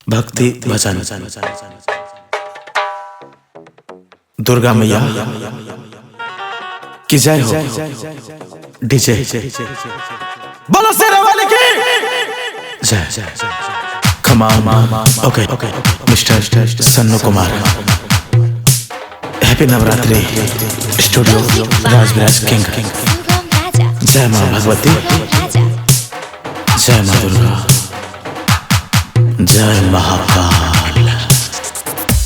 भक्ति भजन दुर्गा मैया की जय हो। डीजे बोलो शेरावाली की जय। Come on, okay okay mister Sannu Kumar. Happy Navratri. Studio Rajviraj king. जय मां भगवती, जय मां दुर्गा, जय महाकाल।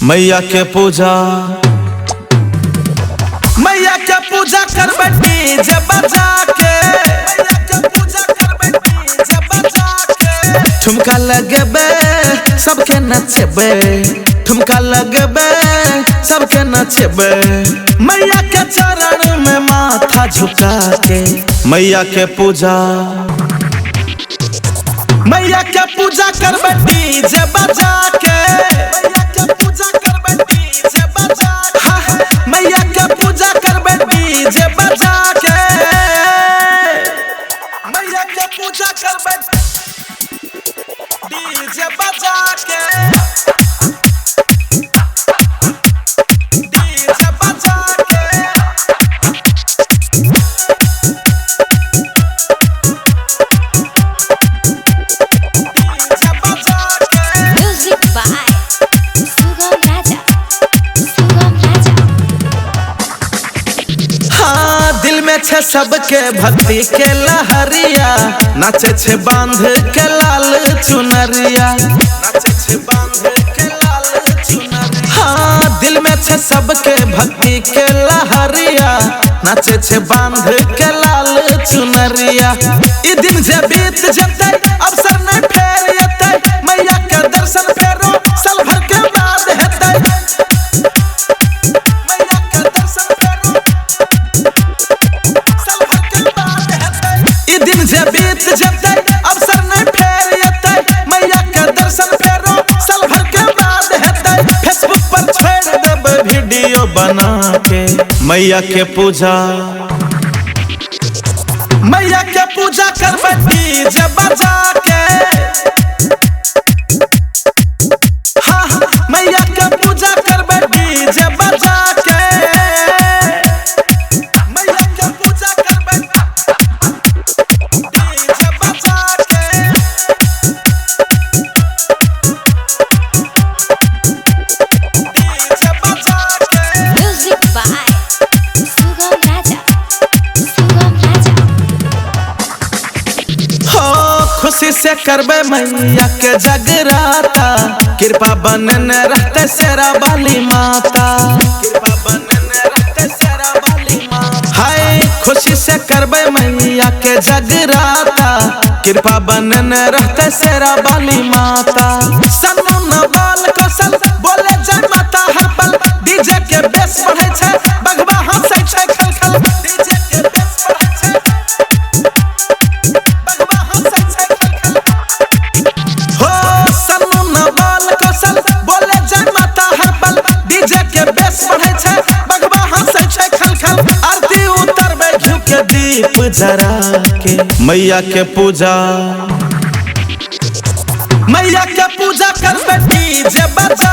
मैया के पूजा, मैया के पूजा कर डीजे बजा के, मैया के पूजा कर डीजे बजा के। ठुमका लगबे सबके नचबे, ठुमका लगबे सबके नचबे। मैया के चरण में माथा झुका के, मैया के पूजा, मैया के पूजा कर डीजे बजा के, मैया के पूजा कर डीजे बजा के। मैया के पूजा कर डीजे बजा के, मैया के पूजा कर डीजे बजा के, डीजे बजा के। डीजे बजा के। Music by Sugam Raja. Sugam Raja. हाँ, दिल में छे सबके भक्ति के लहरिया, नाचे छे बांध के लाल चुनरिया, नाचे छे बांध के लाल चुनरिया। हाँ, दिल में छे सबके भक्ति के लहरिया, नाचे छे बांध के लाल चुनरिया। ई दिन जे बीत जतै अवसर नहीं फेर एतै, मैया के दर्शन फेरो साल भर के बाद हेतै, मैया के दर्शन फेरो साल भर के बाद हेतै। ई दिन जे बीत जतै अवसर नहीं फेर एतै, मैया के दर्शन फेरो साल भर के बाद हेतै। फेसबुक पर छोड़ देबै वीडियो बना के, मैया के पूजा, मैया के पूजा करबै डीजे बजा के। हाँ, मैया के पूजा करबै डीजे बजा के, मैया के पूजा करबै डीजे बजा के। डीजे बजा के। Music by Sugam Raja. Sugam Raja. हो खुशी से करबै मैया के जगराता, कृपा बनन रहते शेरावाली माता, कृपा बनन रहते शेरावाली माता। हाय, खुशी से करबै मैया के जगराता, कृपा बनन रहते शेरावाली माता। सन्नू नवाल कौशल बोले जय माता हर पल, डीजे के बेस बढ़ै छै बघवा हंसै छै खल खल, डीजे के बेस बढ़ै छै बघवा हंसै छै खल खल। हो सन्नू नवाल कौशल बोले जय माता हर पल, डीजे के बेस बढ़ै छै बघवा हंसै छै खल खल। आरती उतरबै घिउ के दीप जरा के, मैया के पूजा, मैया के पूजा करबै डीजे बजा।